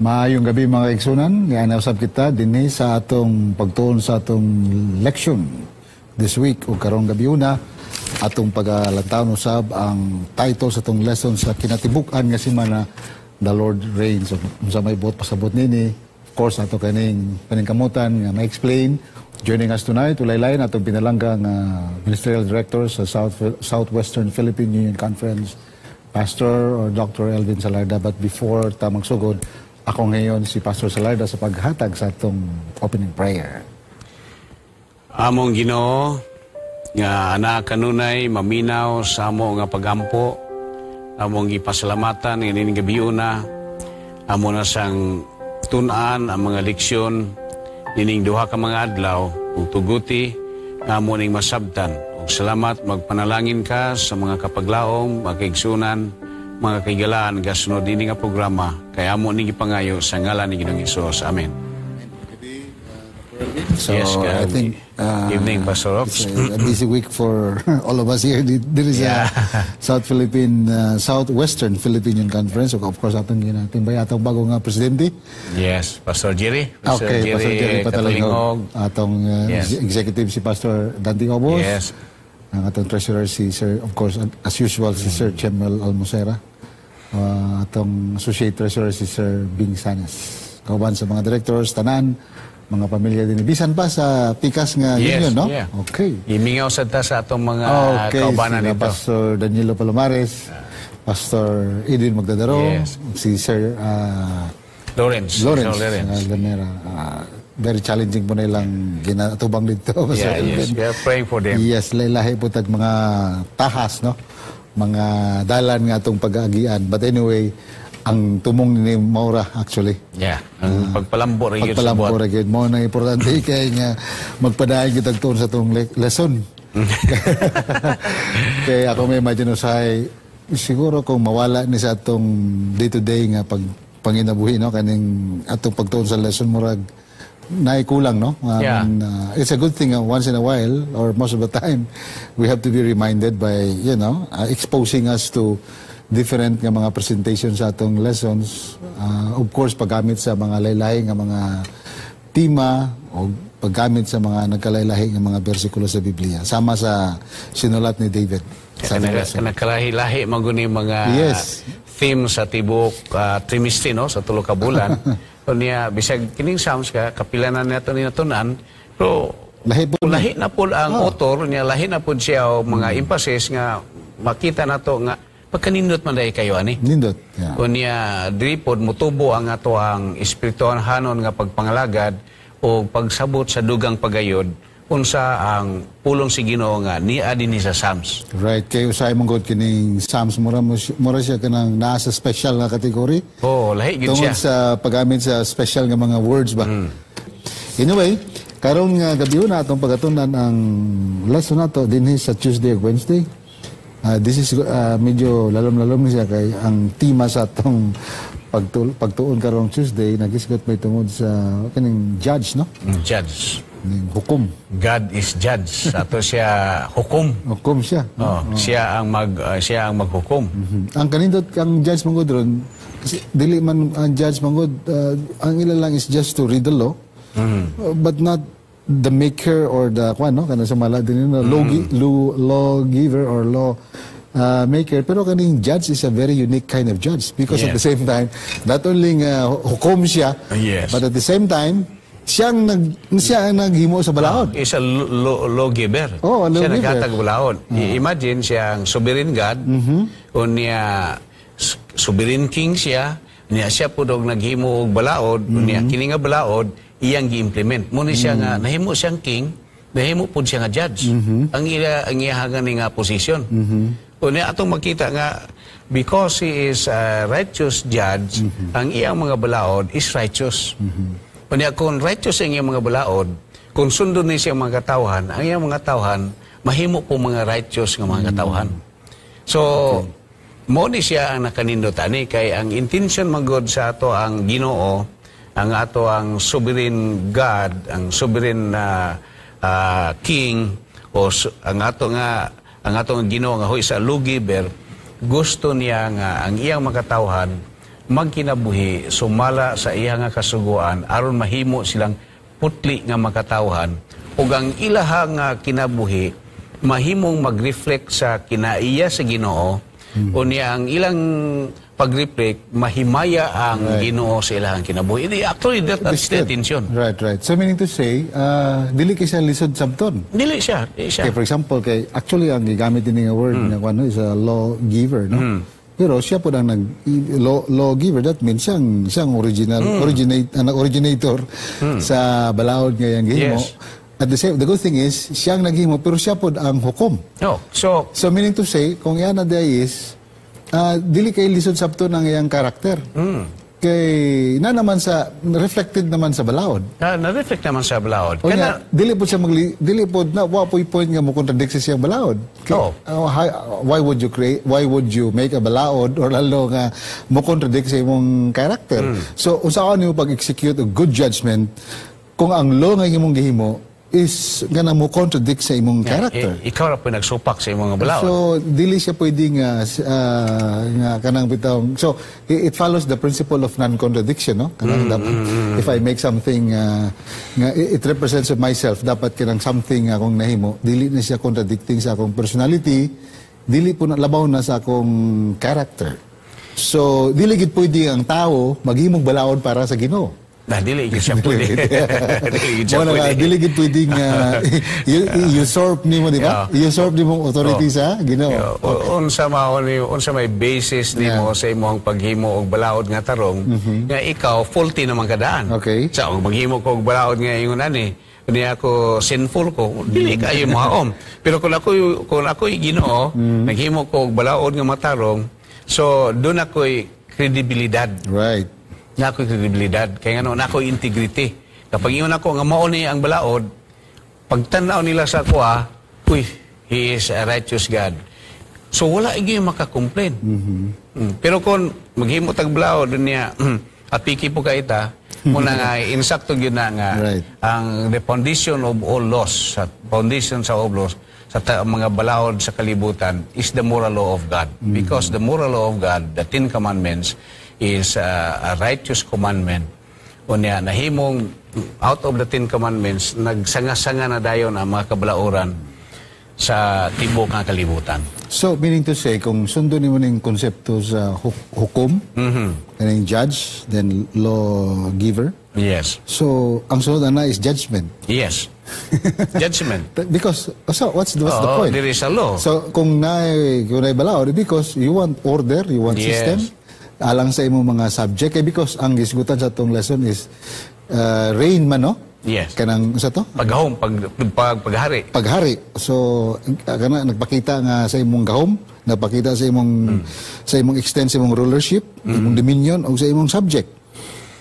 Maayong gabi, mga kaigsunan, nga nausab kita dinhi sa atong pagtuon sa atong leksyon this week, ug karong gabi una atong pagalantawn usab ang title sa atong lesson sa kinatibuk-an nga semana, "The Lord Reigns." So, unsa may buot pasabot nini? Of course, ato kaning paningkamutan nga ma-explain. Joining us tonight, walay lain, atong pinalangga nga Ministerial Director sa Southwestern Philippine Union Conference, Pastor or Dr. Elvin Salarda. But before ta magsugod, ako ngayon si Pastor Salarda sa paghatag sa atong opening prayer. Among Ginoo nga ana kanunay maminaw sa amo nga pagampo, among gipasalamatan nga nining gabiuna amo na sang tun-an ang mga leksyon nining duha ka mga adlaw ug tuguti nga amo ning masabtan. Ug salamat, magpanalangin ka sa mga kapaglaom, mga kaigsunan, mga kaigalaan gasunod nini nga programa, kay amo ning gipangayo sa ngalan ni Ginoong Hesus. Amen. So, Yes, I think evening, Pastor Ops. It's a busy week for all of us here. There is a Southwestern Philippine Union Conference. So, of course, atong ginatimbay atong bago nga presidente. Yes, Pastor Jerry. Pastor Okay, Pastor Jerry Katalingog. Patalingog. Atong executive si Pastor Dante Obos. Ang atong treasurer si Sir, of course, as usual, si Sir Chemuel Almocera. Atong associate treasurer si Sir Bing Sanes. Kauban sa mga directors, tanan, mga pamilya din. Bisan pa sa pikas nga Yes, union, no? yeah. Okay. Imingaw sad ta sa atong mga kaubanan sila dito. Pastor Danilo Palomares, Pastor Edwin Magdadaro, si Sir Lawrence. Lawrence, Sir Lawrence. Lanera. Very challenging po na ilang ginatubang dito, Pastor Yeah, yes. Elvin. We are praying for them. Yes, lahi po tag mga tahas, no? Mga dalan nga atong pag-aagian. But anyway, ang tumong ni Maura actually. Yeah. Ang pagpalambo rin yun sa Pagpalambo buhat. ra gyud mo na importante kay nga magpadayon kitag tuon sa atong lesson. Kay ako may imagine usahay siguro kung mawala ni sa atong day to day nga pag panginabuhi, no, kaning atong pagtuon sa lesson, murag naikulang, no? I mean, it's a good thing once in a while or most of the time we have to be reminded by exposing us to different nga mga presentations sa atong lessons, of course paggamit sa mga laylahi nga mga tema o paggamit sa mga nagkalaylahi nga mga bersikulo sa Biblia sama sa sinulat ni David sa atong lesson. Kanakalahi-lahi man guni mga theme sa tibok trimestre, no, sa tulo ka bulan. Unya bisag kining Psalms ka kapila na nato ni natun-an, pero Lahi po. Lahi na po ang author niya, lahi na po siya og mga emphasis nga makita nato nga pagkanindot man dahil kayo ani. Nindot, yeah. Unya diri pod mutubo ang ato ang espirituhanon nga pagpangalagad o pagsabot sa dugang pagayod unsa ang pulong si Ginoo nga niya dinhi sa Psalms. Right, kay usahay mong god kining Psalms, mura siya kanang naa sa special nga category. Oh, lahi gyud Tungod siya. Sa paggamit sa special nga mga words ba. Anyway, karon nga gabi na atong pagatunan ang lesson nato dinhi sa Tuesday ug Wednesday. This is medyo lalom-lalom ni siya kay ang tema sa atong pagtuon karong Tuesday nagisgot may tungod sa kaning judge, no? Judge. Ning hukom. God is judge. Ato siya hukom. Hukom siya. Oh, siya ang maghukom. Ang kanindot ang judge mangod ron kasi dili man ang judge mangod, ang ila lang is just to read the law, but not the maker or the kwan, no, kana sa mala din no, law giver or law maker. Pero kaning judge is a very unique kind of judge because at the same time, not only nga hukom siya, but at the same time siya ang naghimo sa balaod. Is a lawgiver. Oh, a Siya lawgiver. naghatag balaod. Imagine siya ang sovereign God. Unya sovereign king siya. Niya siya pud og naghimo og balaod. Unya kini nga balaod iyang gi-implement. Mo ni siya nga nahimo siyang king, nahimo pud siya nga judge. Ang iya ni nga posisyon. Unya atong makita nga because he is a righteous judge, ang iyang mga balaod is righteous. Unya kung righteous ang iyang mga balaod, kung sundon ni siya ang mga katawhan, ang iyang mga katawhan mahimo po mga righteous nga mga katawhan. So, mo ni siya ang nakanindot ani kay ang intention magod sa ato ang Ginoo, ang ato ang sovereign God, ang sovereign king o ang ato nga Ginoo nga huy sa lawgiver, gusto niya nga ang iyang mga katawhan Magkinabuhi sumala sa iya nga kasuguan aron mahimo silang putli nga makatawhan ug ang ilaha nga kinabuhi mahimong mag-reflect sa kinaiya sa Ginoo. Unya ang ilang pag-reflect, mahimaya ang Ginoo sa ilahang kinabuhi. Hindi, actually, that's the Understood. Intention. Right. So meaning to say, dili kay siya lisod sabton. Dili siya, dili siya. Okay, for example, kay actually ang gigamit din nga word nga ano is a law giver, no? Pero siya po ang nag law giver, that means siyang original originate ang originator sa balaod nga iyang gihimo. At the same, the good thing is siyang naghimo pero siya pod ang hukom. No. So, So meaning to say, kung yan na is dili kay lisod sabton ang iyang karakter. Kay na naman sa reflected naman sa balaod. Na-reflect naman sa balaod. O Kana, nga, dili po siya dili po na wa po'y point nga mo contradict sa siyang balaod. Kay, Oo. why would you create, why would you make a balaod or lalo nga mo contradict sa imong character? So unsaon nimo pag-execute a good judgment kung ang law nga imong gihimo is nga na mo contradict sa imong character? Eh, ikaw ra po nagsupak sa imong balaod. So dili siya pwedeng nga kanang bitaw. So it follows the principle of non-contradiction, no? Kanang dapat if I make something nga it represents of myself, dapat kanang something akong nahimo, dili na siya contradicting sa akong personality, dili po na labaw na sa akong character. So dili gid pwede ang tao maghimog balaod para sa Ginoo. Na, dili gyud siya pwede. Dili gyud siya Mo na nga, pwede. Dili gid pwede nga usurp nimo, di ba? Usurp nimo authority sa Ginoo. Yeah. Unsa mao ni unsa may basis nimo sa imong paghimo og balaod nga tarong nga ikaw faulty naman kadaan? Sa og maghimo ko og balaod nga ingon ani niya ako, sinful ko, dili kayo mohaom. Pero kung ako Ginoo, naghimo ko og balaod nga matarong, so doon ako'y kredibilidad. Na ako'y kredibilidad. Kaya nga na ako'y integrity. Kapag ingon ako nga mao ni ang balaod, pagtanaw nila sa ako, uy, he is a righteous God. So wala gyud maka-complain. Pero kung maghimo tag balaod niya, apiki po ka ita, muna nga insakto gyud na nga ang the foundation of all laws, sa foundation sa all laws sa mga balaod sa kalibutan is the moral law of God. Because the moral law of God, the Ten Commandments, is a righteous commandment. Unya, nahimong out of the Ten Commandments, nagsanga-sanga na dayon ang mga kabalauran sa tibok nga kalibutan. So, meaning to say, kung sundon nimo ning konsepto sa hukom, kaning judge, then law giver. So, ang sunod ana is judgment. Yes. Judgment. Because, so, what's the Oo, point? There is a law. So, kung naay balaod, because you want order, you want system, alang sa imong mga subject, eh, because ang gisgutan sa atong lesson is reign man, no? Yes. Kanang, sa to? Paghahom, paghari. Paghari. So, kana nagpakita nga sa imong gahom, nagpakita sa imong extent sa imong rulership, imong dominion o sa imong subject.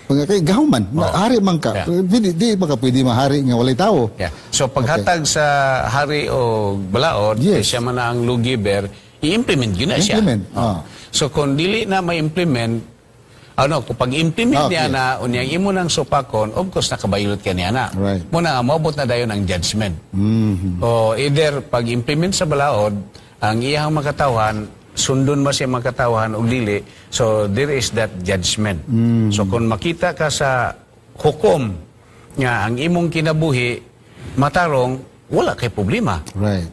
Pag kay gahom man, hari man ka. Di ba ka pwede mahari nga walay tawo? Yeah. So paghatag sa hari o balaod, siya man na ang lawgiver, i-implement yun na siya. Implement, Oh. So kung dili na ma-implement, ano, kung pag-implement niya na, unyang imo nang supakon, of course, nakabayulot ka niya na. Muna nga, maabot na dayon ang judgment. O either pag-implement sa balaod, ang iyang makatawhan, sundon ba siya makatawhan o dili, so there is that judgment. So kung makita ka sa hukom nga ang imong kinabuhi matarong, wala kay problema.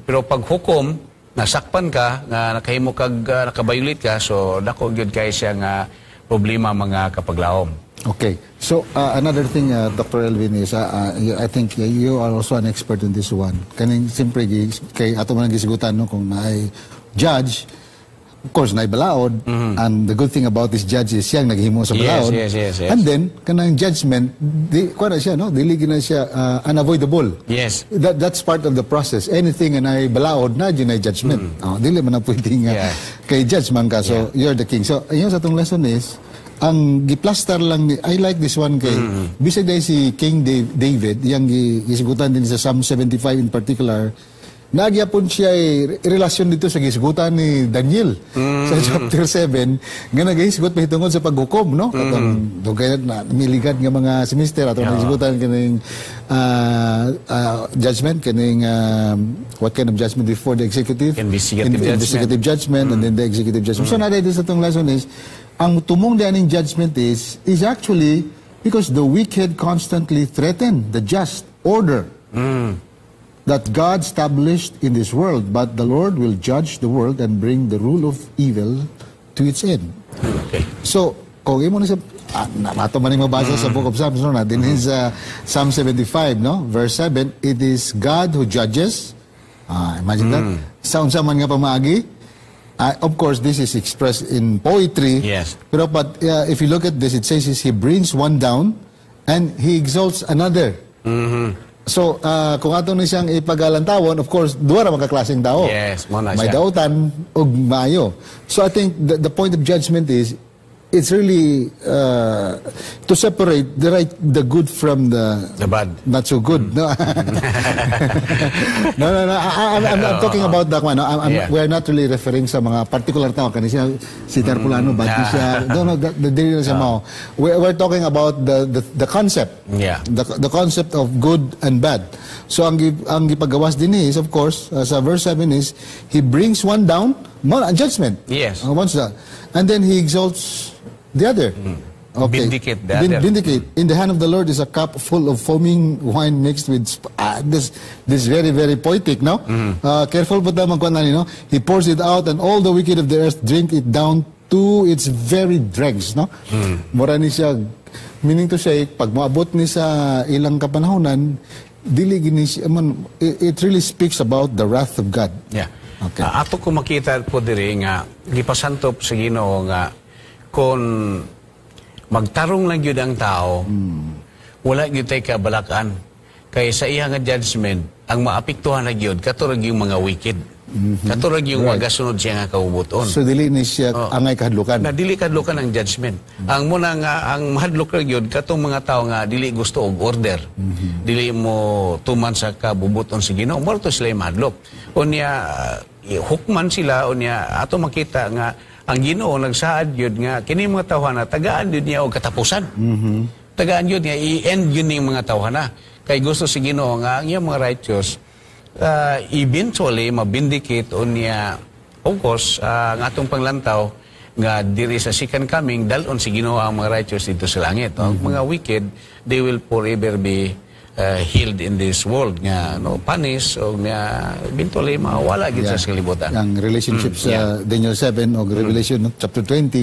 Pero pag hukom, nasakpan ka, nga nakahimo kag nakabayulit ka, so dako gyud kay siya nga problema, mga kapaglaom. Okay. So, another thing, Dr. Elvin, is I think you are also an expert in this one. Kaning, siyempre, kay ato man ang gisgutan, no, kung naay judge, of course, naay balaod, and the good thing about this judge is siyang naghimo sa balaod. Yes. And then, kanang judgment, di, kuha na siya, no? Dili na siya unavoidable. That's part of the process. Anything nga naay balaod na, yun ay judgment. Oh, dili man na pwede nga kay judge man ka. So, you're the king. So, ayun sa atong lesson is, ang giplastar lang ni, I like this one kay bisag dahil si King David, iyang gisgutan din sa Psalm 75 in particular, nagyapon siya ay relasyon dito sa gisgutan ni Daniel sa chapter 7 nga nagahisgot mahitungod sa paghukom, no? Katong dugay na miligad nga mga semester atong nagisgutan kining judgment, kining what kind of judgment before the executive Investigative judgment. Investigative judgment and then the executive judgment. So na dito sa atong lesson is Ang tumong dianing judgment is actually because the wicked constantly threaten the just order that God established in this world, but the Lord will judge the world and bring the rule of evil to its end. So, kung imo na siya, ato man ning mabasa sa Book of Psalms, no, na din sa Psalm 75, no, verse 7, "It is God who judges." Ah, imagine that. Sa unsa man nga pamaagi. Ah, of course, this is expressed in poetry. Pero but if you look at this, it says is He brings one down and He exalts another. So, kung ato ni siyang ipagalantawon, of course, duha ra magkaklaseng tao. Yes, mo na May siya. Dautan ug maayo. So I think the point of judgment is it's really to separate the right, the good from the The bad. Not so good. No. I'm talking about the no, we're not really referring sa mga particular tao. Kani siya, si Terpulano, bad ni siya. No, dili na siya mao. We're talking about the concept. The concept of good and bad. So ang gipagawas din is, of course, sa verse 7 is, He brings one down, mo ang judgment. Once that. And then He exalts the other. Okay. Vindicate the other. Vindicate. "In the hand of the Lord is a cup full of foaming wine mixed with this very, very poetic, no? Careful po tayo magkuhan na, no? "He pours it out and all the wicked of the earth drink it down to its very dregs," no? Mura ni siya, meaning to say, pag moabot ni sa ilang kapanahonan, dili gini siya, man, it really speaks about the wrath of God. Ah, ato ko makita po diri nga gipasantop sa Ginoo nga kung magtarong lang gyud ang tao, wala gyud tay kabalakan. Kay sa iya nga judgment, ang maapektuhan na gyud kato ra gyud mga wicked. Kato ra gyud magasunod siya nga kaubuton. So dili ni siya angay kahadlukan. Na dili kadlukan ang judgment. Ang muna nga ang mahadlok ra gyud katong mga tao nga dili gusto og order. Dili mo tuman sa kabubuton sa Ginoo, mo to sila mahadlok. Unya hukman sila, unya ato makita nga ang Ginoo nagsaad gyud nga kini mga tawhana tagaan gyud niya og katapusan. Tagaan gyud niya, i-end gyud ning mga tawhana. Kay gusto si Ginoo nga ang iyang mga righteous eventually mabindicate, unya of course ang atong panglantaw nga diri sa second coming dalon si Ginoo ang mga righteous dito sa langit. Ang mga wicked, they will forever be healed in this world nga no punish o nga eventually mawala gid sa kalibutan. Ang relationship sa Daniel 7 o Revelation, no, chapter 20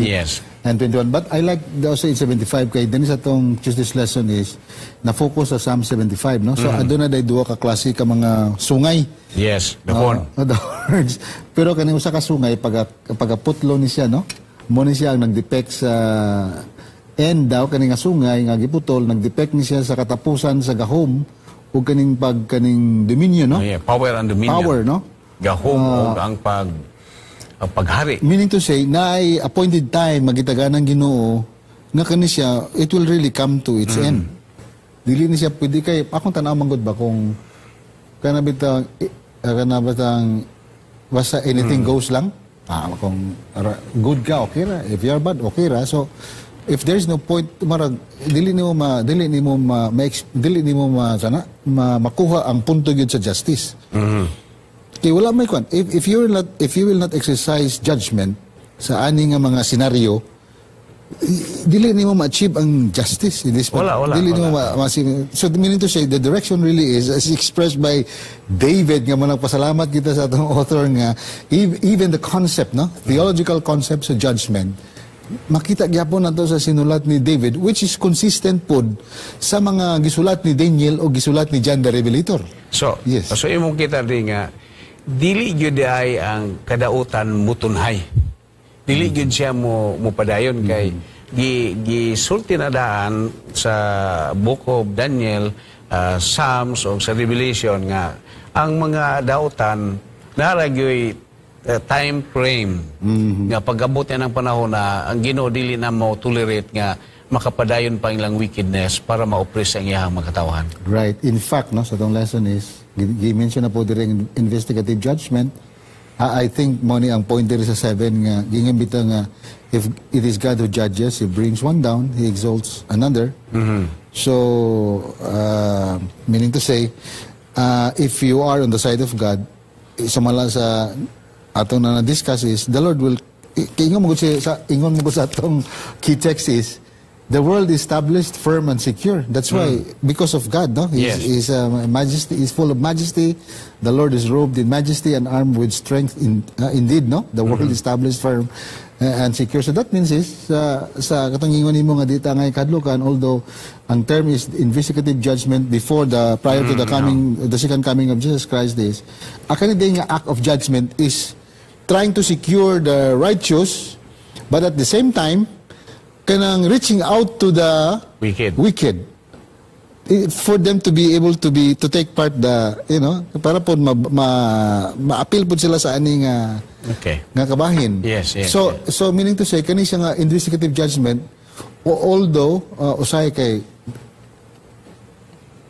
and 21. But I like the also in 75 kay dinhi sa atong Tuesday's lesson is na-focus sa Psalm 75, no? So aduna day duha ka klase ka mga sungay. Yes, the horn. Oh, the horns. Pero kaning usa ka sungay pag pagaputlo ni siya, no? Mo ni siya ang nagdepict sa end daw, kaning nga sungay nga giputol nagdepict ni siya sa katapusan sa gahom ug kaning pag kaning dominion, no? Oh, yeah, power and dominion. Power, no? Gahom og ang paghari. Meaning to say, naay appointed time magitaga ng Ginoo nga kani siya, it will really come to its end. Dili ni siya pwede kay akong tan-aw man gud ba kung kana bitang kana bitang basta anything goes lang. Ah, kung good ka, okay ra. If you are bad, okay ra. So if there's no point, marag dili nimo ma sana makuha ang punto gyud sa justice. Kay wala may kwan. If you will not exercise judgment sa ani nga mga senaryo, dili nimo ma-achieve ang justice in this Wala, dili nimo wala. So meaning to say, the direction really is as expressed by David nga manang pasalamat kita sa atong author nga even the concept, no, theological concept sa judgment, makita gyapon nato sa sinulat ni David, which is consistent pod sa mga gisulat ni Daniel o gisulat ni John the Revelator. So, so imong kita din nga dili gyud ay ang kadautan mutunhay. Dili gyud siya mo mupadayon kay gi gisulti na daan sa Book of Daniel, Psalms o sa Revelation nga ang mga dautan nara gyoy time frame nga pag-abot niya ng panahon na ang Ginoo dili na mo tolerate nga makapadayon pa ang ilang wickedness para ma-oppress ang iyang mga katawhan. Right. In fact, no, sa atong lesson is, gi-mention na po diri ang investigative judgment. I think mo ni ang point diri sa 7 nga giingon bitaw nga if it is God who judges, He brings one down, He exalts another. So, meaning to say, if you are on the side of God, sumala sa atong na na-discuss is the Lord will Kay ingon mo gud sa atong key text is the world is established firm and secure. That's why, because of God, no? His majesty is full of majesty. The Lord is robed in majesty and armed with strength. Indeed, no? The world is established firm and secure. So that means is sa katong ingon nimo nga dita ngay kadlukan, although ang term is investigative judgment before the prior to the coming, the second coming of Jesus Christ, is akani din nga act of judgment is trying to secure the righteous, but at the same time kanang reaching out to the wicked. Wicked, for them to be able to take part the para po ma ma-appeal po sila sa aning nga kabahin. So so meaning to say, kani siya nga investigative judgment, although usahay kay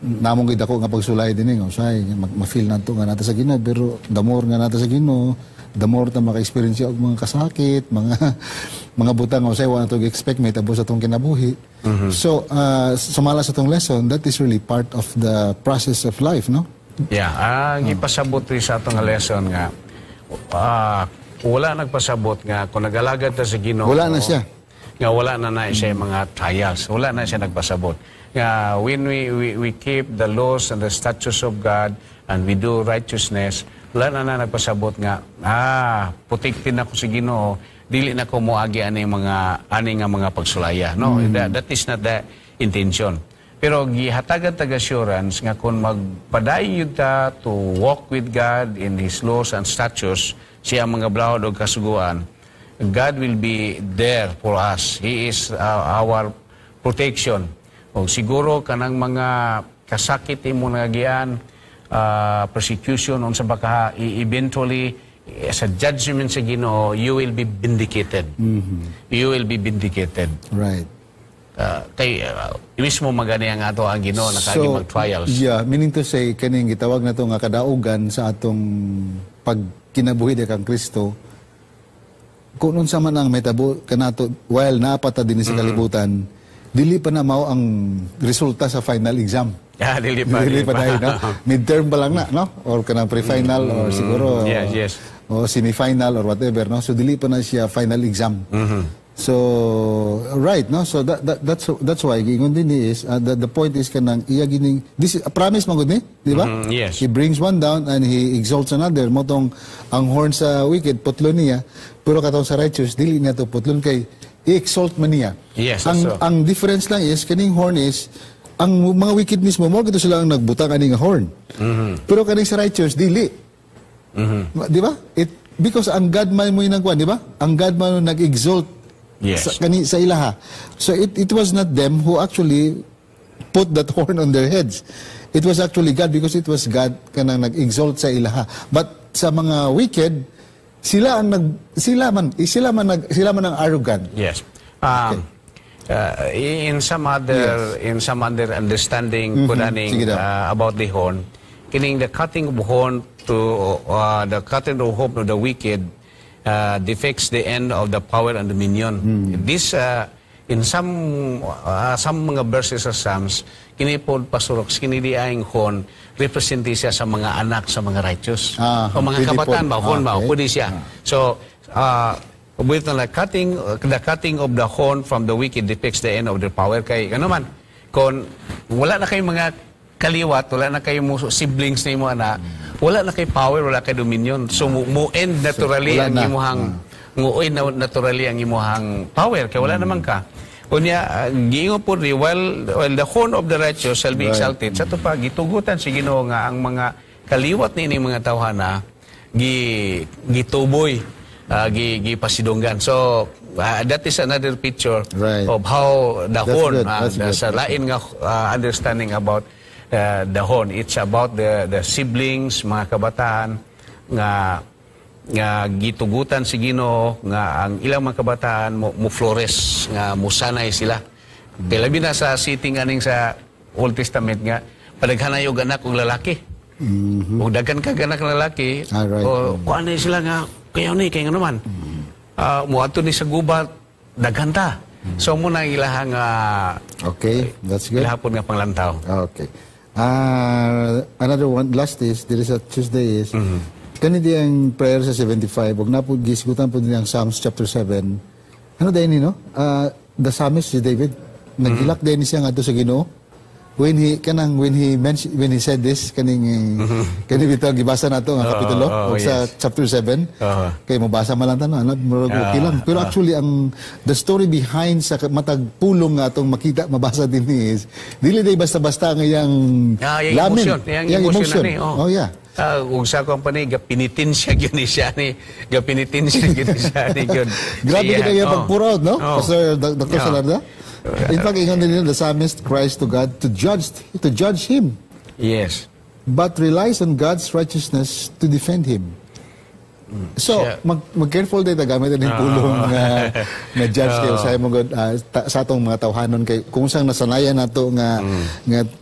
namong gid ako nga pagsulay dinhi nga usahay ma-feel nato nga nata sa Ginoo, pero the more nga nata sa Ginoo, the more ta maka-experience og mga kasakit, mga butang nga usahay wa nato expect may tabo sa atong kinabuhi. So sumala sa atong lesson, that is really part of the process of life, no? Yeah, ang ipasabot rin sa atong lesson nga wala nagpasabot nga kung nagalagad ta sa Ginoo Wala na siya. Nga wala na na siya mga trials. Wala na siya nagpasabot. Nga when we keep the laws and the statutes of God and we do righteousness, wala na na nagpasabot nga protected na ko sa Ginoo, dili na ko moagi ani mga ani nga mga pagsulaya. No, that is not the intention. Pero gihatagan tag assurance nga kung magpadayon ta to walk with God in His laws and statutes, siya mga balaod og kasuguan, God will be there for us. He is our protection. O siguro kanang mga kasakit imo nagagian, persecution unsa ba ka, eventually sa judgment sa Ginoo, you will be vindicated. You will be vindicated. Kay mismo magani ang ato ang Ginoo nakaagi mag-trials. Yeah, meaning to say, kaning gitawag na to nga kadaugan sa atong pagkinabuhi de kang Kristo, kung unsa man ang metabo kanato while naa pa ta dinhi sa kalibutan, dili pa na mao ang resulta sa final exam. Yeah, dili pa. Dili pa dahil, no? Midterm pa lang na, no? Or kanang pre-final or siguro o semi-final or whatever, no? So dili pa na siya final exam. So right, no? So that's why giingon din ni is the point is kanang iya gining this is a promise man gud ni, di ba? Mhm, yes. He brings one down and he exalts another. Mao tong ang horn sa wicked putlon niya, pero katong sa righteous dili niya to putlon kay i-exalt man niya. That's Ang so. Ang difference lang is kaning horn is ang mga wicked mismo mo gito sila ang nagbutang ani nga horn. Pero kaning sa righteous dili. Di ba? It because ang God man mo yung nagkuan, di ba? Ang God man nag-exalt sa kani sa ilaha. So it was not them who actually put that horn on their heads. It was actually God, because it was God kanang nag-exalt sa ilaha. But sa mga wicked, sila man sila man ang arrogant. Yes. In some other understanding mm Mm-hmm. Sige daw. About the horn, kining the cutting of horn of the wicked depicts the end of the power and dominion. This in some mga verses sa Psalms, kini po pasurok kini di ang horn represent siya sa mga anak sa mga righteous. O mga Pwede po. kabataan ba, horn ba, pwede siya. So, with the cutting of the horn from the wicked depicts the end of their power. Kay, ano man, kung wala na kayong mga kaliwat, wala na kayong siblings na imo ana, wala na kay power, wala kay dominion. So, mo end naturally Wala ang na. imuhang mo end na naturally ang imuhang power kay wala naman ka. Unya, giingon po ri, while the horn of the righteous shall be exalted. Sa ato pa, gitugutan si Ginoo nga ang mga kaliwat ni mga tawhana gi gituboy, gipasidunggan. So, that is another picture of how the That's horn, good. That's good. Sa lain nga understanding about the horn. It's about the siblings, mga kabataan nga nga gitugutan si Ginoo nga ang ilang mga kabataan mo flourish, nga musanay sila. Kay labi na sa sitting aning sa Old Testament nga padaghanay og anak og lalaki. Ug daghan kag anak nga lalaki, o kuan na sila nga kayo ni kay ngano man. Moadto ni sa gubat, daghan ta. So mo na ilahang Okay, that's good. Ilaha pod nga panglantaw. Okay. Another one, last is, there is a Tuesday is, Kani diyang prayer sa 75, ug naa pod gisgutan pod niyang Psalms chapter 7. Ano diay ni, no? The psalmist, si David, naghilak diay ni siya ngadto sa Ginoo. When he kanang when he mentioned, when he said this, kaning kani bitaw gibasa nato nga kapitulo ug sa chapter 7, kay mabasa man lang tanan, ano, murag okay lang, pero actually ang the story behind sa matag pulong nga atong makita, mabasa din is dili day basta-basta nga iyang Ah, yung lament, emotion, yung emotion na ni, oh. Ug sa akong pani gapenitensya gyud ni siya ni, gapenitensya gyud ni siya ni gyud. Grabe Siya, kita yung pag-pour out, no? Oh. Pastor Dr. Salarda. In fact, ingon din nila, the psalmist cries to God to judge him, but relies on God's righteousness to defend him. So, mag-careful din gamit din pulong nga judge kayo sa mo God, sa atong mga tawhanon, kay kung saan nasanayan nato nga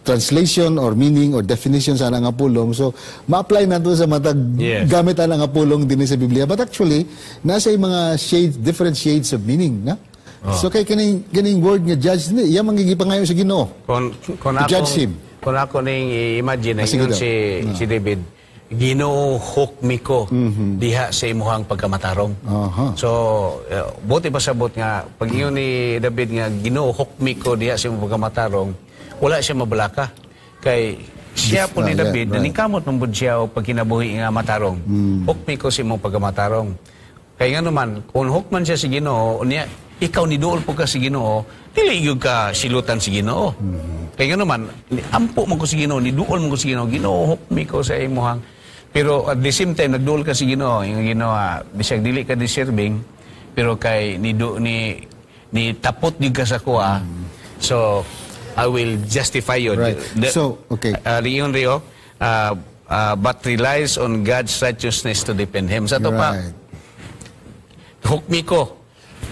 translation or meaning or definition sa nga pulong, so ma-apply nato sa matag gamit ana nga pulong din sa Biblia, but actually nasa yung mga shades, different shades of meaning na. So kay kaning word nga judge ni iya mangigipangayo sa Ginoo Kung to ako, judge him. Kung ako ning i-imagine, Ah, sige ingon daw. si David, "Ginoo, hukmi ko diha sa imuhang pagkamatarong." So, buti pasabot nga, pag ingon ni David nga, "Ginoo, hukmi ko diha sa imong pagkamatarong," wala siya mabalaka. Kay siya po ni David, naningkamot man pud siya og pagkinabuhi nga matarong. "Hukmi ko sa imong pagkamatarong." Kay nga naman, kung hukman siya si Ginoo, niya, ikaw ni duol po ka si Ginoo, dili gyud ka silutan si Ginoo. Kay nga naman, ampo man ko si Ginoo, ni duol man ko si Ginoo, "Ginoo, hukmi ko sa imuhang." Pero at the same time, nagduol ka si Ginoo, yung Ginoo, bisag dili ka deserving, pero kay ni du, ni ni tapot gyud ka sa kuha, so I will justify you. Right. So, okay. Riyon Rio, but relies on God's righteousness to defend him. Sa to pa, hukmi ko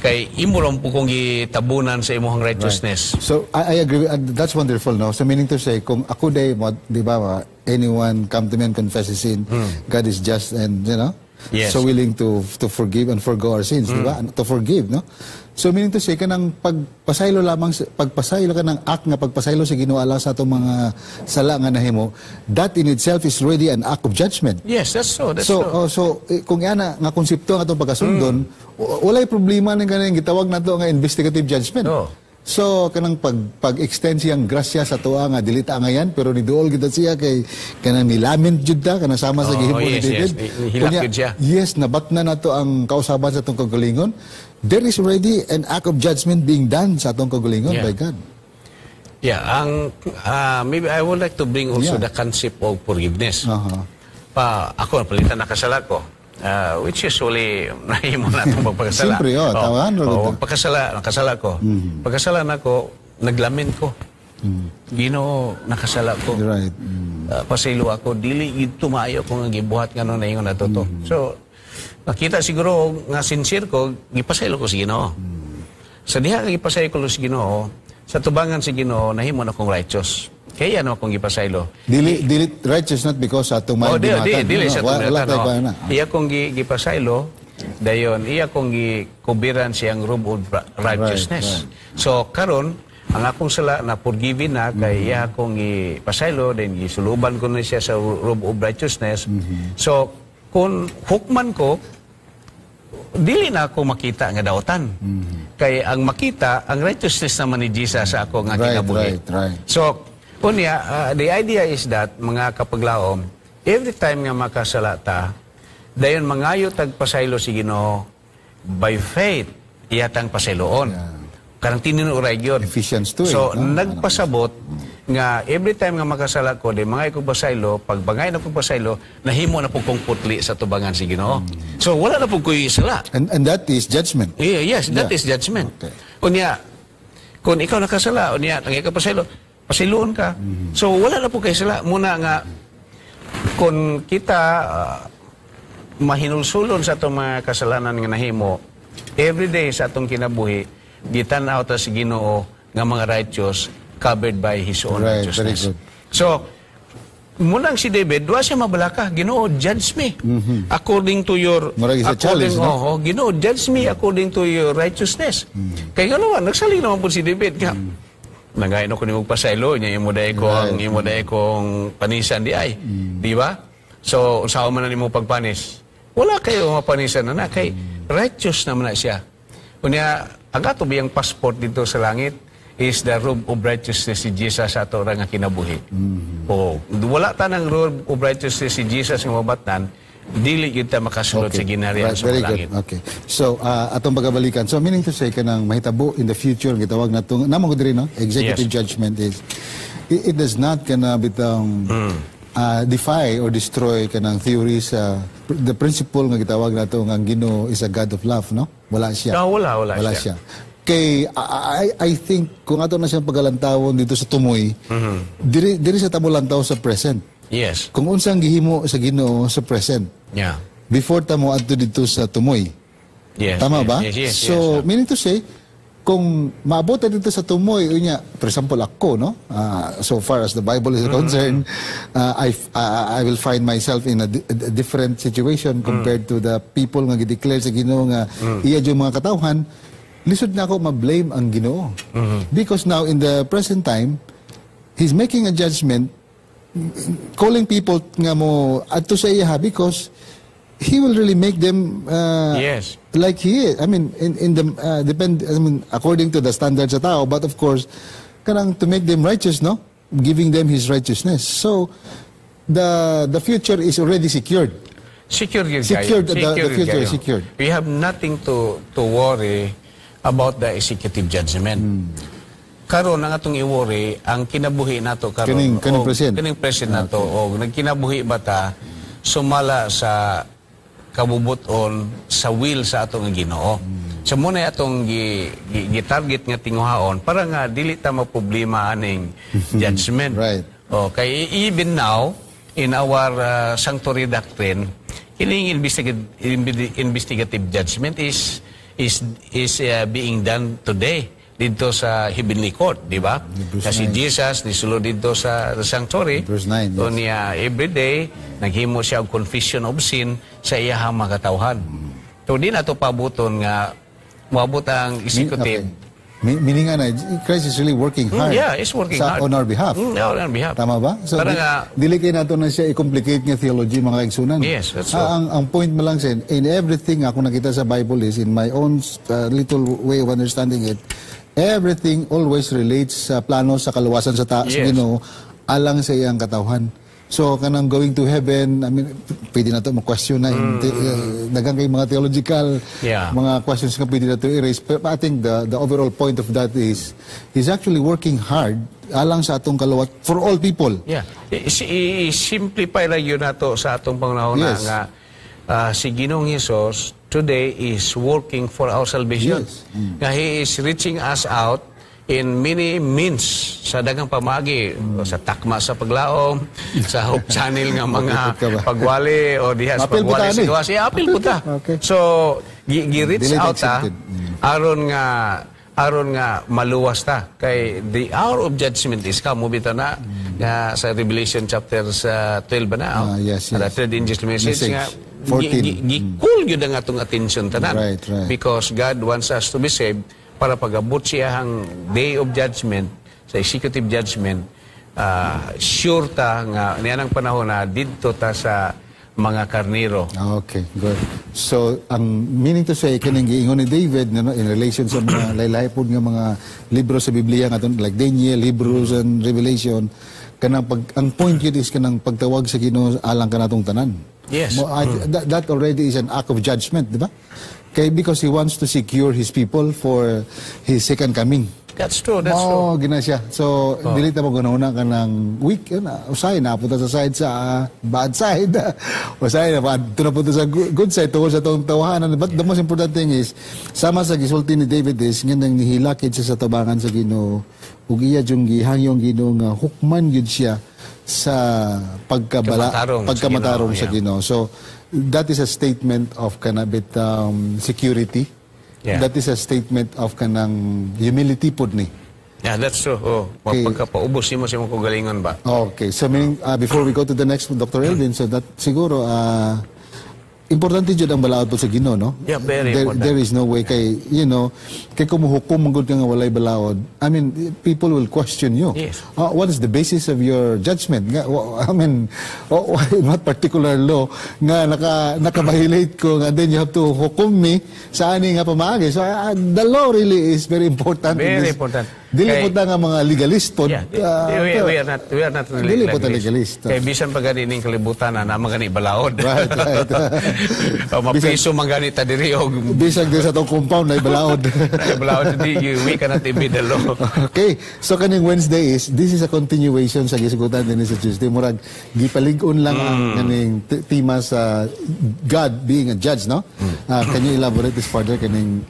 kay imo lang po kong gitabunan sa imong righteousness. So I agree. That's wonderful, no? So meaning to say, kung ako day, mo, di ba, anyone come to me and confess his sin, God is just and so willing to forgive and forgo our sins, di ba? To forgive, no? So meaning to say, kanang pagpasaylo lamang, pagpasaylo ka ng act nga pagpasaylo sa Ginoo alang sa atong mga sala nga nahimo, that in itself is already an act of judgment. Yes, that's so. That's So, so. oh, so kung yana nga konsepto ang atong pagkasundon, walay problema ning kanang gitawag nato nga investigative judgment. Oh. So kanang pag-extend siyang grasya sa tuwa nga dili ta angayan, pero niduol kita siya kay kanang nilament jud ta kanang sama sa gihimo ni David. Hilak Unya, jud siya. yes, nabatna nato ang kausaban sa atong kagalingon. There is already an act of judgment being done sa atong kagalingon by God. Yeah, ang maybe I would like to bring also the concept of forgiveness. Pa ako palitan nakasala ko. Which usually nahimo na itong pagpakasala. Siyempre, oh, tawahan ra Oh, gud. Pagkasala, nakasala ko. Pagkasala nako, naglamin ko. "Ginoo, nakasala ko. Pasaylo ako, dili gid maayo ko nga gibuhat nga no naingon nato to." So, nakita siguro nga sincere ko, gipasaylo ko si Ginoo. Sa diha nga gipasaylo ko si Ginoo, sa tubangan si Ginoo, nahimo na akong righteous. Kaya ano akong gipasaylo. Dili righteous not because sa atong Oh, maayong di, di, binatan. dili No, sa wala atong tayo oh. kuha na. Iya kong gipasaylo, dayon iya kong gikubiran siyang robe of righteousness. So karon ang akong sala na forgiven na kay iya akong gipasaylo, then gisuluban ko na siya sa robe of righteousness. So kung hukman ko, dili na ako makita nga dautan. Kay ang makita ang righteousness naman ni Jesus sa ako nga kinabuhi. So, unya, the idea is that, mga kapaglaom, every time nga makasala ta, dayon mangayo tag pasaylo si Ginoo, by faith, iyatang pasayloon. Kanang tinuray gyud. Ephesians 2, So, eh, no? nagpasabot nga every time nga makasala ko, di mga ko pasaylo, pag bangay na ko pasaylo, nahimo na po kong putli sa tubangan si Ginoo. So, wala na po ko'y sala. And that is judgment. Yeah, yes, that is judgment. Unya, kung ikaw nakasala, unya, nangay ka pasaylo, pasayloon ka. So, wala na po kay sala. Muna nga, kung kita mahinulsulon sa atong mga kasalanan nga nahimo, every day sa atong kinabuhi, gitan-aw ta si Ginoo nga mga righteous covered by His own Right, very righteousness. good. So, munang si David, duwa siya mabalaka. "Ginoo, judge me according to your" Murag isa according, challenge, no? Oo, "Ginoo, judge me according to your righteousness." Kay nga naman, nagsalig naman po si David. Nga, nangayon ako ni pasaylo, niya imo day kong, imo day kong panisan di ay. Di ba? So unsa man na nimo pagpanis? Wala kayo mapanisan na na kay righteous naman na siya. Unya ang ato biyang passport dito sa langit is the robe of righteousness si Jesus sa ato ra nga kinabuhi. Oh, wala ta ng robe of righteousness si Jesus nga mabatnan, dili gyud ta makasulod sa ginharian sa Very langit. Good. Okay. So, atong pagabalikan. So, meaning to say, kanang mahitabo in the future, ang gitawag na itong, namo ko diri, no? Executive judgment is, it does not kana bitang defy or destroy kanang theory sa, the principle nga gitawag nato nga ang Ginoo is a God of love, no? Wala siya. No, wala, wala Wala siya. siya. Kay I think kung ato na siyang pagalantawon dito sa tumoy, diri diri sa tamo lantaw sa present. Kung unsang gihimo sa Ginoo sa present before ta mo adto dito sa tumoy. Tama ba? Yes. So, meaning to say, kung maabot ta dito sa tumoy, unya, for example, ako, no? So far as the Bible is concerned, I will find myself in a different situation compared to the people nga gideclare sa Ginoo nga iya yung mga katawhan. Lisod na ako ma-blame ang Ginoo. Because now, in the present time, He's making a judgment calling people nga mo adto sa iya because He will really make them like He is. I mean, in the depend, I mean, according to the standards sa tao, but of course, kanang to make them righteous, no? Giving them His righteousness. So, the future is already secured. Secured yun kayo. Secured, the Secured future kayo. Is secured. We have nothing to worry about the executive judgment. Karon ang atong i-worry ang kinabuhi nato karon. Kaning present. Kaning present nato og nagkinabuhi ba ta sumala sa kabubuton sa will sa atong Ginoo. So mao na atong gi target nga tinguhaon para nga dili ta maproblema aning judgment. Okay, even now in our sanctuary doctrine, kining investigative judgment is being done today dito sa heavenly court, di ba? Hebrews Kasi 9. Jesus nisulod dito sa sanctuary. Hebrews 9, yes. So niya every day naghimo siya og confession of sin sa iyahang mga katawhan. So di na to pabuton nga moabot ang executive. Okay. Meaning nga na, Christ is really working hard Yeah, he's working sa, hard. on our behalf. Yeah, on our behalf. Tama ba? So, Para nga, dili kay nato na siya i-complicate nga theology, mga kaigsunan. Yes, that's true. Ang point mo lang sin, in everything ako nakita sa Bible is, in my own little way of understanding it, everything always relates sa plano sa kaluwasan sa Ginoo alang sa iyang katawhan. So kanang going to heaven, I mean, pwede na to mo-question na in daghang kay mga theological mga questions nga pwede na to i-raise. But I think the overall point of that is he's actually working hard alang sa atong kaluwas for all people. Yeah. I-simplify lang yun nato sa atong panahon nga si Ginoong Hesus today is working for our salvation. Nga He is reaching us out in many means, sa daghang pamagi, sa takma sa paglaom, sa Hope Channel nga mga Mapil ka ba? Pagwali o diha sa Mapil po pagwali ta, sa ani. gawas. Yeah, apil po ta. So gi-reach Dili out ta accepted. Aron nga maluwas ta kay the hour of judgment is come mo bitaw na nga sa Revelation chapter sa 12 ba na, oh? Ah, yes. The third angel's message, Message. nga 14. gi-call gyud ang atong attention tanan because God wants us to be saved para pag-abot siya ang day of judgment sa executive judgment, sure ta nga niyanang panahon na didto ta sa mga karniro. Okay, good. So, ang meaning to say, kining giingon ni David no, in relation sa mga laylahi pod nga mga libro sa Biblia nga like Daniel, Hebrews and Revelation, kanang pag ang point yun is kanang pagtawag sa Ginoo alang kanatong tanan. Mo, that already is an act of judgment, di ba? Kay because He wants to secure His people for His second coming. That's true, that's true. Mao gina siya. So, dili ta mo gununa ka ng weak, yun, usay na punta sa side sa bad side. Usay na pa na punta sa good side tungkol sa atong tawahanan. But the most important thing is sama sa gisulti ni David is nga nang nihilakid siya sa tabangan sa Ginoo ug iya jung gihangyong Ginoo nga hukman gyud siya sa pagkabala Pagkamatarong sa pagkamatarong Ginoo, sa Ginoo. So that is a statement of kanabit security. That is a statement of kanang humility pod ni. Yeah, that's true. Oh, pagkapaubos nimo sa imong kaugalingon ba? Okay. So meaning, before we go to the next, Dr. Elvin, so that siguro, Importante jud ang balaod po sa Ginoo, no? Yeah, very important. There is no way kay kung muhukom man gud ka nga walay balaod, I mean, people will question you. What is the basis of your judgment? Nga, I mean, oh, in what particular law nga naka-violate ko nga then you have to hukom me sa ani nga pamaagi? So the law really is very important in Very this. Important. Dili po ta nga mga legalist po. Yeah, we are not really Dili po ta legalist. legalist. Kay bisan pa gani ning kalibutan na naman gani balaod. Right. O, mapriso man gani ta diri og Bisag din sa atong compound na balaod. Balaod di you, we cannot evade the law. Okay, so kaning Wednesday is this is a continuation sa gisugutan din sa Tuesday. Murag gipalig-on lang ang kaning tema sa God being a judge, no? Can you elaborate this further, kaning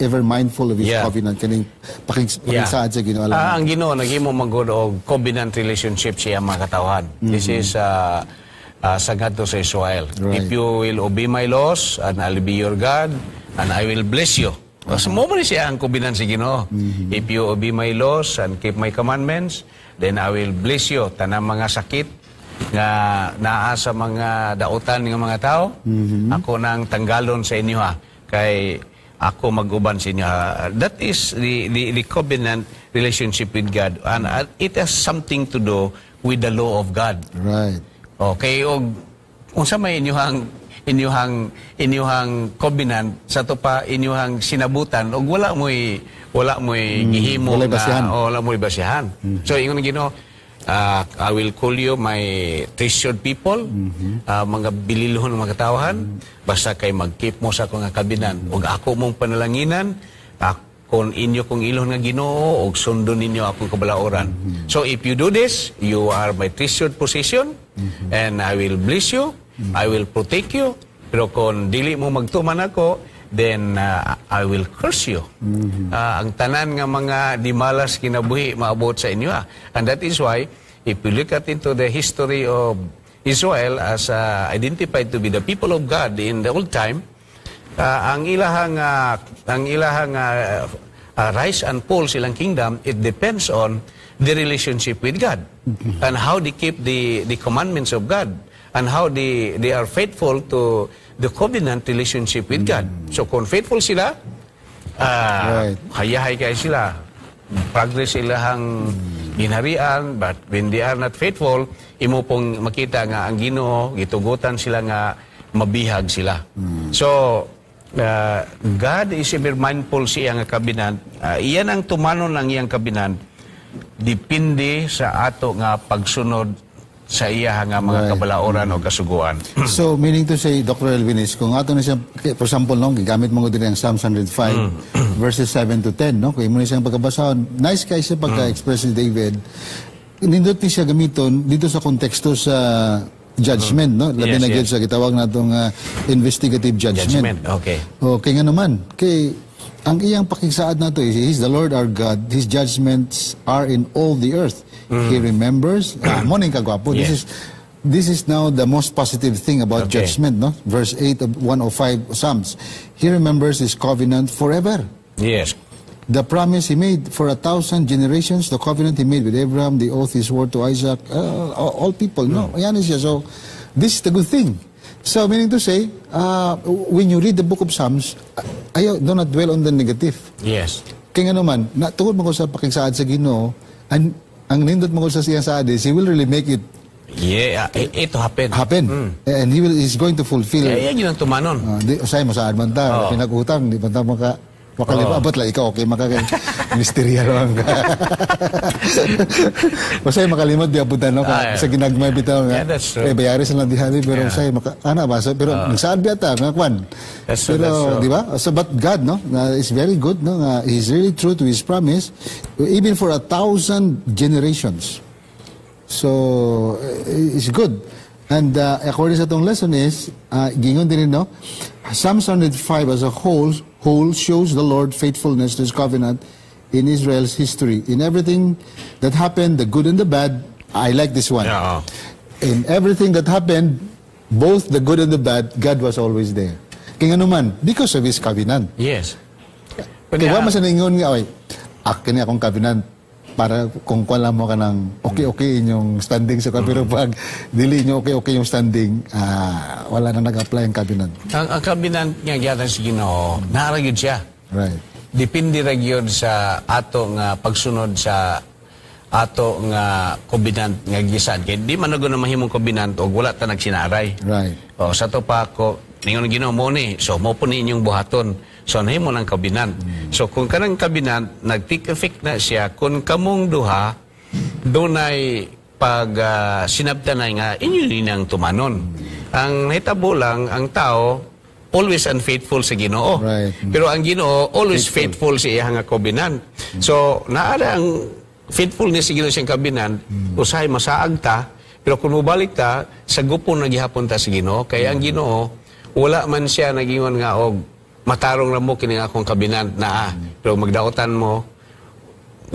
ever mindful of his covenant, kaning pakigsaad sa Ginoo? Ah, ang Ginoo naghimo man gud og covenant relationship siya mga katawhan. This is sa ngadto sa Israel. "If you will obey my laws and I'll be your God and I will bless you." So mo man siya ang covenant sa Ginoo. "If you obey my laws and keep my commandments, then I will bless you. Tanang mga sakit nga naa sa mga dautan nga mga tao, ako nang tanggalon sa inyo ha. Kay ako mag-uban sa inyo ha." That is the covenant relationship with God. And it has something to do with the law of God. Okay, og unsa may inyuhang covenant sa to pa inyuhang sinabutan og wala mo'y gihimo Walay nga basihan. Oh, wala mo'y basihan. So ingon ang Ginoo, "I will call you my treasured people, mga bililhon ng mga katawhan, basta kay mag-keep mo sa akong nga covenant ug ako mong panalanginan, akon inyo kong ilhon nga Ginoo ug sundon ninyo akong kabalaoran. So if you do this, you are my treasured possession and I will bless you, I will protect you. Pero kung dili mo magtuman ako, then I will curse you. Ang tanan nga mga dimalas kinabuhi maabot sa inyo." Ah. And that is why, if you look at into the history of Israel as identified to be the people of God in the old time, ang ilahang rise and fall silang kingdom, it depends on the relationship with God and how they keep the commandments of God and how they are faithful to the covenant relationship with God. So kung faithful sila, hayahay kay sila. Progress ilahang ginharian, but when they are not faithful, imo pong makita nga ang Ginoo gitugutan sila nga mabihag sila. So, God is ever mindful siya nga covenant. Iyan ang tumanon ang iyang covenant depende sa ato nga pagsunod sa iya nga mga kabalaoran o kasuguan. So, meaning to say, Dr. Elvin, is kung ato na siya, for example, no, gigamit mo din ang Psalms 105, verses 7 to 10, no? Kung imo na siyang pagkabasahon, nice kay siya pagka-express ni David. Nindot ni siya gamiton dito sa konteksto sa judgment, no? Labi na gyud sa gitawag natong investigative judgment. Judgment, okay. Okay nga naman. Kay ang iyang pakigsaad nato is, He's the Lord our God, His judgments are in all the earth. He remembers, mo ning kagwapo. This is now the most positive thing about judgment, no? Verse 8 of 105 Psalms. He remembers His covenant forever. The promise He made for 1,000 generations, the covenant He made with Abraham, the oath He swore to Isaac, all people, no? Ayan siya. So, this is the good thing. So, meaning to say, when you read the book of Psalms, ayaw, do not dwell on the negative. Kaya nga naman, na, tungod mo ko sa pakigsaad sa Ginoo, ang nindot mo ko sa siyang saad is, He will really make it Yeah, it happen. Happen. And He is going to fulfill. Kaya yan yun ang tumanon. Di, usay mo saad man ta, pinag-utang, di man ta makalima. Abot lang, ikaw okay, misterya lang ka. Usay makalimot di abutan, no, ka, sa ginagmay bitaw nga. Yeah, that's true. Eh, bayari sa lang dihali, pero usay maka, ana ba, so, pero nagsaad biya ta, nga kwan. That's true, Pero, that's true. di ba? So, but God, no, na is very good, no, nga, He's really true to His promise, even for 1,000 generations. So, it's good. And according sa atong lesson is, gingon din, no, Psalms 105 as a whole shows the Lord faithfulness to His covenant in Israel's history. In everything that happened, the good and the bad, I like this one. In everything that happened, both the good and the bad, God was always there. Kaya nga naman, because of His covenant. Yes. Kaya wa man sa ningon nga, "Oy, akin ni akong covenant." Para kung wala mo ka ng okay-okay inyong standing sa, pero pag dili nyo okay-okay yung standing, wala na nag-apply ang covenant. Ang covenant nga gihatag sa Ginoo, naa ra gyud siya. Depende ra gyud sa ato nga pagsunod sa ato nga covenant nga gisaad. Kay di man na mahimong covenant og wala ta nagsinaray. O sa to pa ko ningon ang Ginoo mo ni, so mo po ni inyong buhaton. So nahimo ng covenant. So kung kanang covenant nag-take effect na siya kung kamong duha dunay pag sinabtanay nga inyo ninang tumanon. Ang nahitabo lang, ang tao always unfaithful sa Ginoo. Pero ang Ginoo always faithful sa iyang nga covenant. So naa ang faithfulness sa Ginoo siyang covenant, usahay masaag ta, pero kung mobalik ta, sa gupon na gihapon ta sa Ginoo, kay ang Ginoo wala man siya nagingon nga og matarong ra mo kini akong covenant naa. Pero magdaotan mo,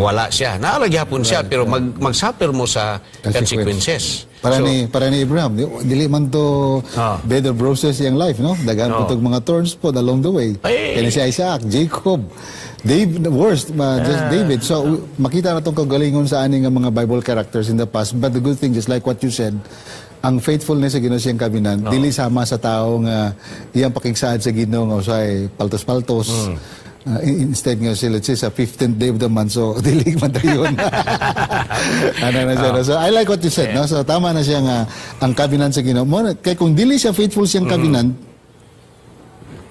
wala siya. Naa ra gihapon siya, pero mag-suffer mo sa Consequence. consequences. Para So, ni Abraham, dili man to bed of roses iyang life, no? Daghan po tog mga thorns po along the way. Ay. Kani si Isaac, Jacob, Dave, the worst, just David. So makita na tong kagalingon sa ani nga mga Bible characters in the past. But the good thing, just like what you said, ang faithfulness sa Ginoo siyang covenant, dili sama sa tao nga iyang pakigsaad sa Ginoo nga usay paltos-paltos. Instead nga sila, let's say, sa 15th day of the month, so dili man dayon. Ano na siya, no? So I like what you said, no? So tama na siya nga ang covenant sa Ginoo. Mo kay kung dili siya faithful siyang covenant,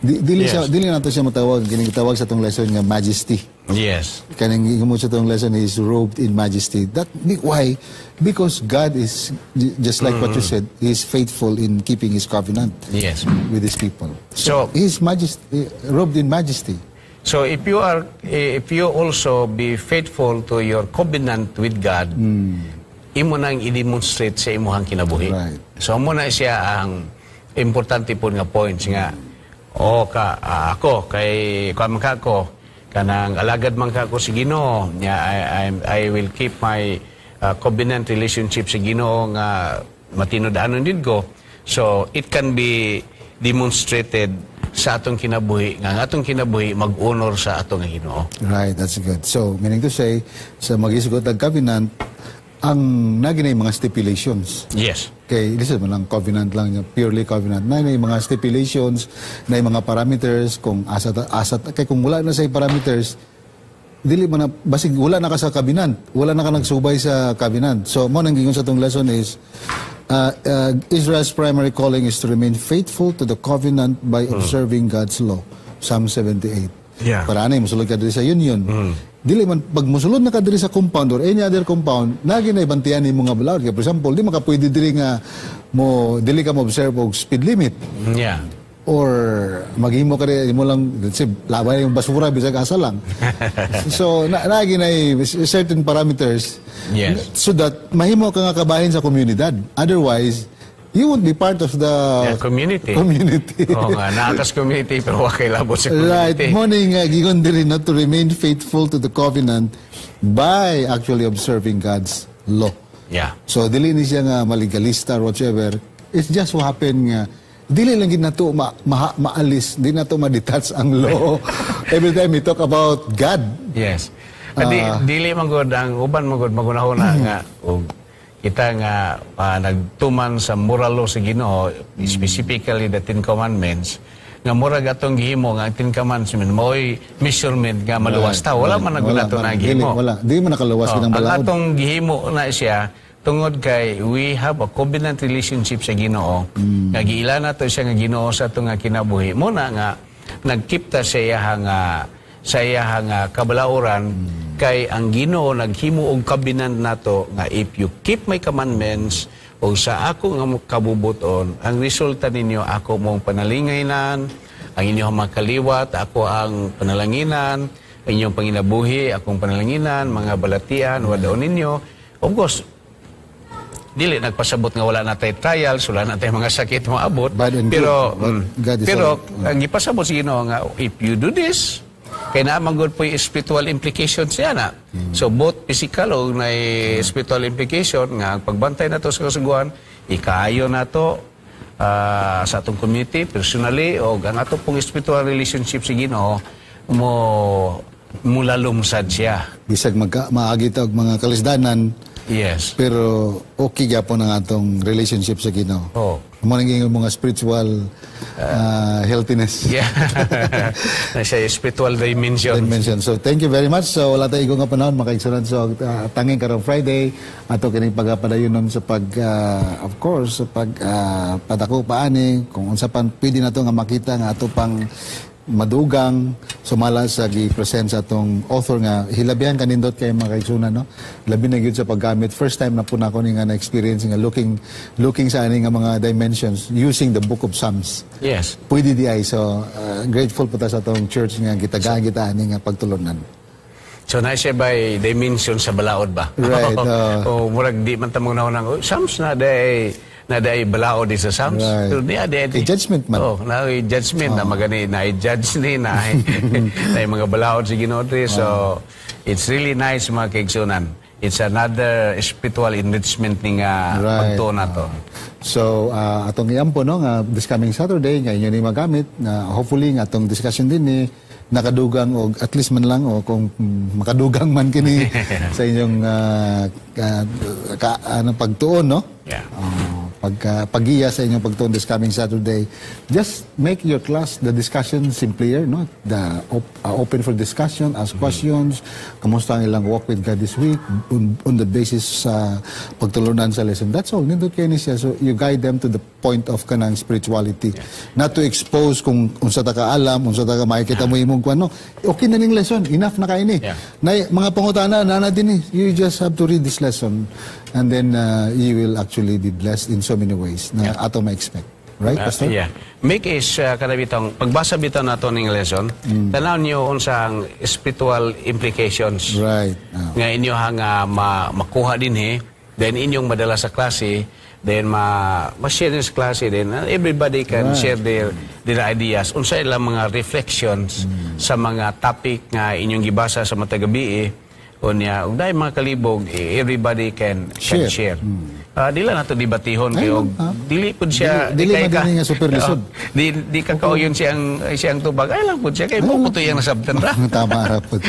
dili siya, dili nato siya matawag kining gitawag sa tong lesson nga majesty. Kaning mo sa tong lesson is robed in majesty. Why? Because God is just like what you said, He is faithful in keeping His covenant with His people. He is majesty, robed in majesty. So if you also be faithful to your covenant with God, imo nang i-demonstrate sa imuhang kinabuhi. So mo na siya ang importante po nga points nga o ka ako kay kuan man ka ko kanang alagad man ka ko sa Ginoo nya, I will keep my covenant relationship sa Ginoo nga matinud-anon din ko. So it can be demonstrated sa atong kinabuhi nga ang atong kinabuhi mag-honor sa atong Ginoo. Right, that's good. So, meaning to say, sa mag-isugot ang covenant, ang nagi na yung mga stipulations. Kay this is man lang covenant lang niya, purely covenant. Na yung mga stipulations, na yung mga parameters kung asa asa kay kung wala na sa parameters, dili man na basig wala na ka sa covenant, wala na ka nagsubay sa covenant. So mo nang gingon sa tong lesson is Israel's primary calling is to remain faithful to the covenant by observing God's law. Psalm 78. Para ani mosulod ka diri sa union. Dili man pag mosulod na ka diri sa compound or any other compound, nagi na ibantiyan nimo nga balaod. Kay for example, di maka pwede diri nga mo dili ka mo observe og speed limit or maghimo ka rin mo lang, let's say, laban yung basura bisag asa lang. So naagi na certain parameters so that mahimo ka nga kabahin sa komunidad. Otherwise, you won't be part of the Yeah, community. Community. Oo nga, naa kas community pero wa kay labot sa community. Morning, gigon diri not to remain faithful to the covenant by actually observing God's law. So dili ni siya nga malegalista or whatsoever. It's just what happen nga dili lang gid nato maalis, di nato ma-detach ang law every time we talk about God. Yes. Adi, dili man gud ang uban man gud magunahuna nga og kita nga nagtuman sa moral law sa Ginoo, specifically the Ten Commandments, nga murag atong gihimo nga ang Ten Commandments mao'y measurement nga maluwas ta. Wala man Wala, nato na dili, gihimo. Wala. Di man nakaluwas Oh, kitang ang balaod. atong gihimo na siya tungod kay we have a covenant relationship sa Ginoo. Nga giila nato siya nga Ginoo sa atong nga kinabuhi. Mo na nga nag-keep ta sa iyaha nga kabalauran kay ang Ginoo naghimo og covenant nato nga if you keep my commandments o sa ako nga kabubuton, ang resulta ninyo, ako mong panalingaynan ang inyong mga kaliwat, ako ang panalanginan ang inyong panginabuhi, akong panalanginan, mga balatian wadaon ninyo. Of course, dili nagpasabot nga wala na tay trials, wala na tay mga sakit moabot. Bad and Pero good. But God is pero all. Ang gipasabot sa Ginoo nga if you do this, kay naa man gud po'y spiritual implications siya na. So both physical o na spiritual implication nga ang pagbantay nato sa kasuguan, ikaayo nato sa atong community, personally, o ang ato pong spiritual relationship sa Ginoo mo. Mulalom sad siya. Bisag magka, maagi ta og mga kalisdanan, pero okay gyapon ang atong relationship sa Ginoo. Mao nang mga spiritual healthiness. Yeah. Na siya spiritual dimension. Dimension. So thank you very much. So wala tayo nga panahon, mga kaigsuonan. So tanging karong Friday ato kining pagapadayonon sa pag of course sa pag padako paani kung unsa pan pwede nato nga makita nga ato pang madugang sumala sa gi-present sa atong author nga hilabihan kanindot kay mga kaigsuonan, no? Labi na gyud sa paggamit. First time na po nako ni nga na experience nga looking looking sa ani nga mga dimensions using the Book of Psalms. Pwede di ay. So grateful po ta sa atong church nga gitagaan kita ani nga pagtulunan. So na siya by dimension sa balaod ba? Right. O murag di man ta mo ng, oh, Psalms na day balaod di sa Psalms. Pero di di Kay judgment man. Oh, na judgment na magani na judge ni na na mga balaod sa Ginoo diri. So it's really nice, mga kaigsuonan. It's another spiritual enrichment ni nga pagtuo nato. So atong iampo, no, nga this coming Saturday nga inyo ni magamit na hopefully nga atong discussion din ni nakadugang og at least man lang o kung makadugang man kini sa inyong ano, pagtuon, no? Yeah. Pagka pagiya sa inyong pagtuon this coming Saturday, just make your class, the discussion simpler, no? The open for discussion, ask questions, kamusta ang ilang walk with God this week, on the basis sa pagtulunan sa lesson. That's all. Nindot kayo ni siya. So you guide them to the point of kanang spirituality. Not to expose kung unsa ta ka alam, unsa ta ka makikita mo imong kuan, no. Okay na ning lesson, enough na kay ni. Na mga pangutana na din eh. You just have to read this lesson and then you will actually be blessed in so many ways na ato ma-expect. Right, Pastor? Yeah. Make is kada bitong pagbasa bitaw nato ning lesson, tanaw niyo unsa ang spiritual implications nga inyo nga makuha dinhi, then inyong madala sa klase, then ma ma-share sa klase, then everybody can share their ideas unsa ilang mga reflections sa mga topic nga inyong gibasa sa matag gabi. Unya ug dahil mga kalibog, eh, everybody can share. Share. Di lang nato debatihon Ay, kay og ah. dili pud siya Dili di man kay dinhi nga super lisod. Oo. Di ka kauyon siyang siyang tubag ay lang pud siya kay mo puto iyang nasabtan ra. Tama ra pud.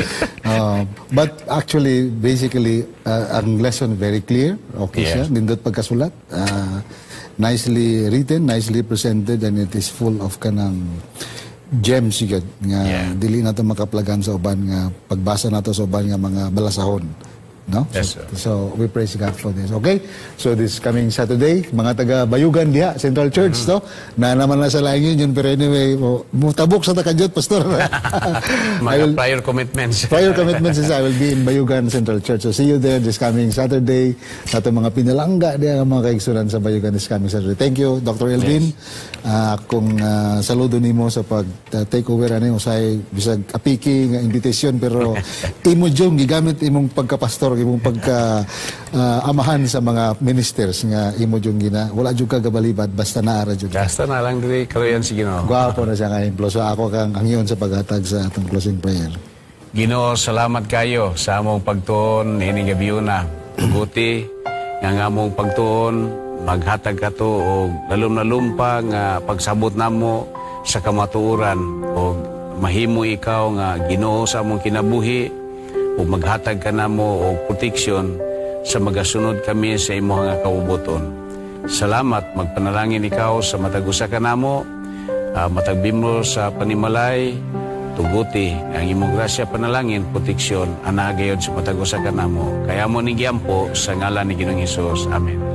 But actually, basically, ang lesson very clear. Okay siya. Nindot pagkasulat. Nicely written, nicely presented, and it is full of kanang gems gyud nga dili nato makaplagan sa uban nga pagbasa nato sa uban nga mga balasahon. No? Yes, so, sir. So we praise God for this. Okay? So this coming Saturday, mga taga Bayugan diha, Central Church, no? Na naman na sa Laing Union, pero anyway, mutabok sa takadyot, Pastor. I Mga prior commitments. Prior commitments is I will be in Bayugan Central Church. So see you there this coming Saturday sa atong mga pinalangga diha nga mga kaigsuonan sa Bayugan this coming Saturday. Thank you, Dr. Elvin. Kung saludo nimo sa pag take over ani usay bisag apiki nga invitation, pero imo jung gigamit imong pagkapastor, imong pagka amahan sa mga ministers nga imo jung gina wala jud ka gabalibad basta naa ra jud. Basta na lang diri kaluyan si Ginoo. Gwapo na siya nga ehemplo. So ako kang angyon sa paghatag sa atong closing prayer. Ginoo, salamat kayo sa among pagtuon ining gabhiona. Tuguti nga ang among pagtuon maghatag kato og lalom-lalom pa nga pagsabot namo sa kamatuoran og mahimo ikaw nga Ginoo sa among kinabuhi ug maghatag ka namo og proteksyon sa magasunod kami sa imong nga kaubuton. Salamat, magpanalangin ikaw sa matag usa kanamo, matag miyembro sa panimalay, tuguti ang imong grasya, panalangin, proteksyon, ana gayod sa matag usa kanamo. Kaya mo ni giampo sa ngalan ni Ginoong Hesus. Amen.